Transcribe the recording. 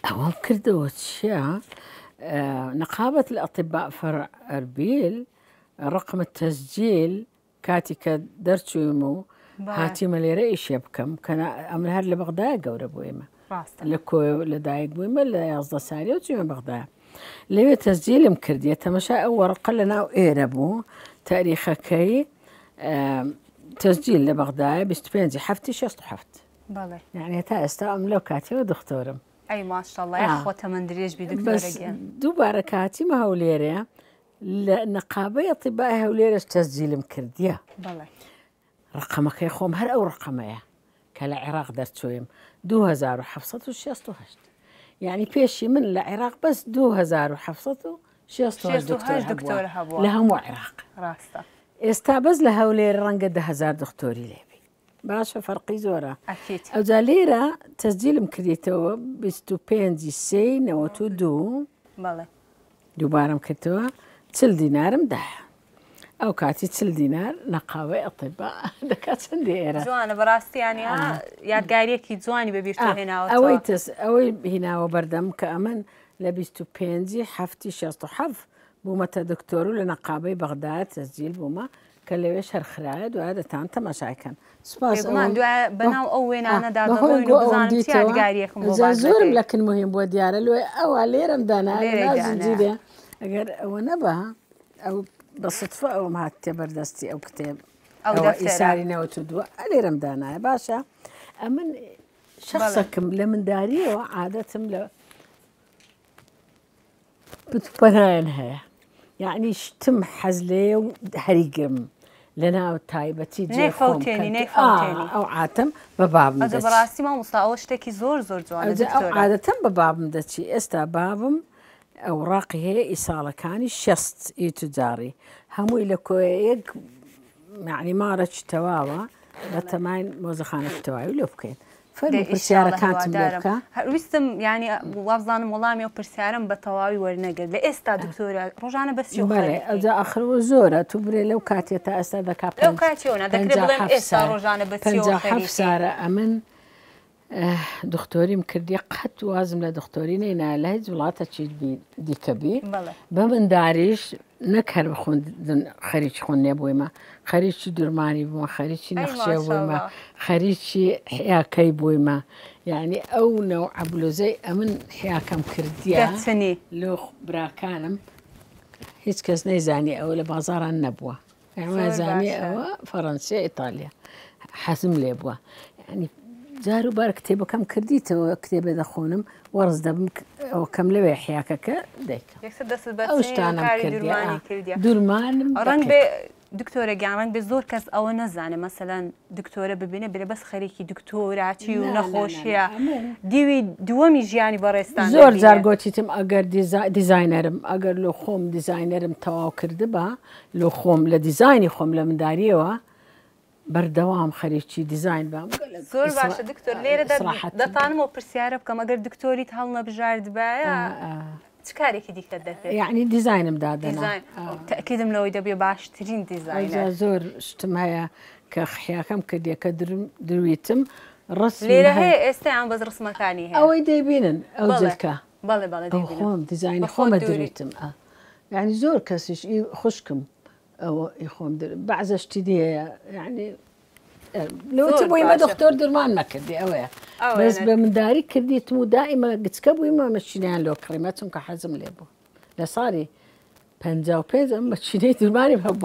ئەوەم کردەوە چییە؟ نقابة الأطباء فرع ئەربیل رقم التسجیل کاتی کە دەرچوویم و هاتیمە لێرە ئیشێ بکەم کە ئەمن هەر لە بەغدایە گەورە بوویمە لە کۆیە لەدایک بوویمە لە 11 سالی و چوویمە بەغدا لەوێ تەسجیلم کردیە تەمەشای ئەو وەڕقە لە ناو ئێرە بوو تاریخەکەی تەسجیل لە بەغدایە 25 هەفتی 67 بەڵێ یعنی تا ئێستا ئەم لەو کاتیەوە دکتۆرم ئەی ماشاءاللە یاخوا تەمەن درێژ بی دکتۆرە گیان دووبارە کاتیمە هەولێرێ لە نەقابەی ئەتیبای هەولێرش تەسجیلم کردیە بەڵێ ڕقەمەکەی خۆم هەر ئەو ڕقەمەیە کە لە عێراق دەرچوویم 2768 یعنی پێشی من لە عێراق بەس 2768 دکتۆر هەبووە لە هەموو عێراق ڕاستە ئێستا بەس لە هەولێر ڕەنگە 10000 دکتۆری لێبی باشە فەرقی زۆرە ئەکید ئەوجا لێرە تەسجیلم کردیتەوە 25 سێی 92 بەڵێ دووبارەم کردەوە چل دینارم دایە ئەو کاتی چل دینار نەقاوەی ئەتیبا دەکات چەندی ئێرە جوانە بەڕاستی یانی یادگاریەکی جوانی بە بیرتۆ هێناوەتەوە ئەوەی تەس ئەوەی هیناوە بەردەم کە ئەمن لە 25 هەفتی 67 بوومەتە دکتۆر و لە نەقابەی بەغداد تەسجیل بوومە کە لەوێش هەر خرایە دوایە دەتان تەماشای کەن سوپاس بێگومان ئەوەم دوایە بەناو ئەو وێنانەدا بەهۆی دەڕۆین و گۆ ئەوەم بزانم چ دیتەوە یادگاریەکم بۆ جا باس زۆرم دەکەی لە کن مهم بووە دیارە لۆی ئەوە لێرەم دانا لە لێرەی ناو دانا زنجیرێ ئەگەر ئەوە نەبا ئەو بە سوتفە ئەوم هاتتێ بەردەستی ئەو کتێب ئەو ئەوە دەفتەرە ئیساری 92 لێرەم دانایە باشە ئەمن بەڵێ شخصەکم لە منداریەوە عادەتم لە بتپەنایان هەیە یەعنی شتم حەز لێیە و هەریگرم لەناو تایبەتی جێ خۆم نەیفەوتێنی کەم نەیفەوتێنی ئەو عاتەم بە بابم ئەجە دەچی بەڕاستی مامۆستا ئەوە شتێکی زۆر زۆر جوانە ئەوجا ئەو دکتۆرە عادەتەم بە بابم دەچی ئێستا بابم ئەوڕاقی هەیە ئی ساڵەکانی شەست ئی توجاڕی هەمووی لە کۆیە یەک یعنی ماڕێکی تەواوە بە تەماین مۆزەخانەکی تەواوی لۆ بکەین دەی فەرموو ئیشاڵڵە پرسیارەکانتم لێ هیوادارم بکە. هەر ویستم یانی وابزانم وەڵامی ئەو پرسیارەم بە تەواوی وەرنەگرت لە ئێستا دکتۆرە ڕۆژانە بەس چیەوە بەڵێ خەریکی؟ ئەوجا ئاخر وە زۆرە تو برێ لەو کاتێ تا ئێستا دەکا لەو پەنج کاتیەوە نا دەکرێ پەنجا بڵێم حەفت ئێستا سارە ڕۆژانە بە چیەوە 57 خەریکی؟ سارە ئەمن دختۆریم کردی قەت وازم لە دختۆری نەینا لە هیچ وڵاتەکی دیکە بی بەڵێ. بە منداریش نەک هەر بخوندن خەریکی خوندنێ بوویمە خەریکی درمانی بوومە خەریکی ئەی نەخشێ بوویمە ماشاءاللە. خەریکی حیاکەی بوویمە یعنی ئەو نەوعە بلوزەی ئەمن حیاکەم کردیە دەچنی. لۆ براکانم هیچ کەس نەیزانی ئەوە لە بازاڕان نەبووە زۆر زانی باشە. ئەوە فەڕەنسیە ئیتالیا حەزم لێ بووە یعنی جار و بار کتێبەکەم کردیتەوە کتێبە دەخۆنم وەڕز دەبم ئەوەکەم لەوێ حیاکەکە دەیکەم یەکسەر دەستت بە ئەو چنین و شتانەم کاری کردیە درمانی کردیە درمانم ڕەنگ دەقیق بێ دکتۆرە گیان ڕەنگ بێ زۆر کەس ئەوە نەزانێ مەسەلەن دکتۆرە ببینێ بێ بەس خەریکی دکتۆراچی و نا نا نا نا نەخۆشیە ئەمن دیوی دووەمی ژیانی بەڕێزتان زۆر جار دەبینێ. گۆتیتم ئەگەر دیزاینەرم ئەگەر لۆ خۆم دیزاینەرم تەواو کردبا لۆ خۆم لە دیزاینی خۆم لە منداریەوە بەردەوام خەریکی دیزاین بام گەلەک زۆر باشە دکتۆر لێرەدا ئیسراحەتم دەتانم ئەو پرسیارە بکەم ئەگەر دکتۆریت هەڵنەبژاردبایە چ کارێکی دیکەت دەکرد؟ یعنی دیزاینم دادەنا دیزاین تەئکیدم لەوەی دەبێ باشترین ئەوجا دیزاینەر. زۆر شتم هەیە کە حیاکەم کردیە کە درویتم ڕسمم لێرە هەیە هەیە ئێستا یان بەس ڕسمەکانی هەیە؟ ئەوەی دەیبینن ئەو بەڵێ جلکە بەڵێ بەڵێ ئەو دەیبینم خۆم دیزاینی بە خۆت خۆمە دوری درویتم ئا یعنی زۆر کەسیش ئی خوشکم ئەوە ئی خۆم در بەعزە شتی دی هەیە یعنی لەوەتی زۆر بوویمە باشە دکتۆر درمان نەکردی ئەوەیە ئەوەیە بەس نە بە منداری کردیتم و دائیمە گچکە بوویمە مەچینیان لۆ کڕیمە چونکە حەزم لێ بوو لە ساڵی 55 ئەم مەچینەی درمانیم هەبوو.